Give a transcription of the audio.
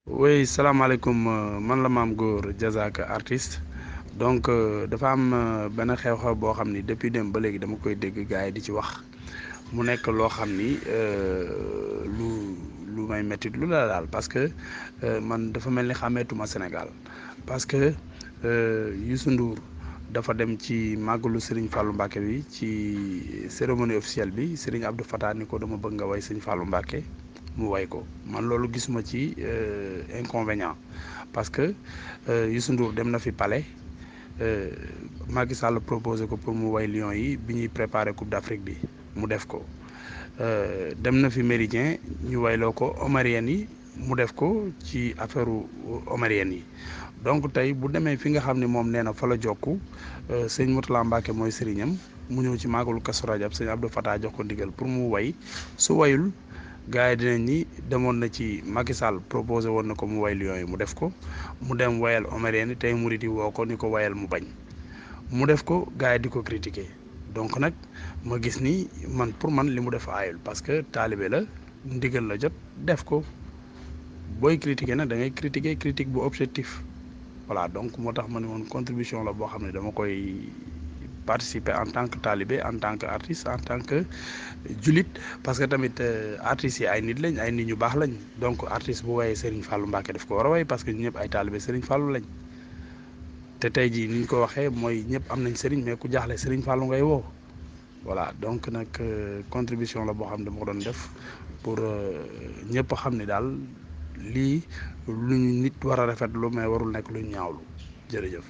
oui salaamaaleykum man la Maam Góor Diazaka artiste donc dafa am benn xew-xew boo xam ni depuis dem ba léegi dama koy dégg gars yi di ci wax mu nekk loo xam ni lu may métti lu la daal parce que man dafa mel ni xàmmeetuma Sénégal parce que Youssou Ndour dafa dem ci màggalu Serigne Fallou Mbacké bi ci cérémonie officielle bi Serigne Abdou Fatah ni ko dama bëgg nga way Serigne Fallou Mbacké mu way ko man loolu gisuma ci inconvénient parce que Youssou Ndour dem na fi palais Macky Sall proposé ko pour mu way Lions yi bi ñuy préparer Coupe d'Afrique bi mu def ko dem na fi Méridien ñu wayloo ko Omarienne yi mu def ko ci affaire Omarienne yi donc tey bu demee fi nga xam ne moom nee na fa la jokku sëñ Mourtala Mbacke mooy sëriñam mu ñëw ci màggalu Kazu Rajab sëñ Abdou Fatah jox ko ndigal pour mu way su wayul gars yi dinañ ni demoon na ci Macky Sall proposé woon na ko mu way Lions yi mu def ko mu dem wayal Omarienne yi tey murit yi woo ko ni ko wayal mu bañ mu def ko gars yi di ko critiquer donc nag ma gis ni man pour man li mu def aayul parce que taalibe la ndigal la jot def ko booy critiquer nag da ngay critiquer critique bu objectif voilà donc moo tax ma ne woon contribution la boo xam ne dama koy participer en tant que talibé en tant que artiste en tant que julit parce que tamit artistes yi ay nit lañ ay nit ñu baax lañ donc artiste bu woyee Serigne Fallou Mbacké daf ko war a woy parce que ñëpp ay talibé Serigne Fallou lañ te tey jii ni ñu ko waxee mooy ñëpp am nañ Serigne mais ku jaaxle Serigne Fallou ngay woo voilà donc nag contribution la boo xam ne dama ko doon def pour ñëpp xam ne daal lii lu ñu nit war a rafetlu mais warul nekk lu ñu ñaawlu jërëjëf.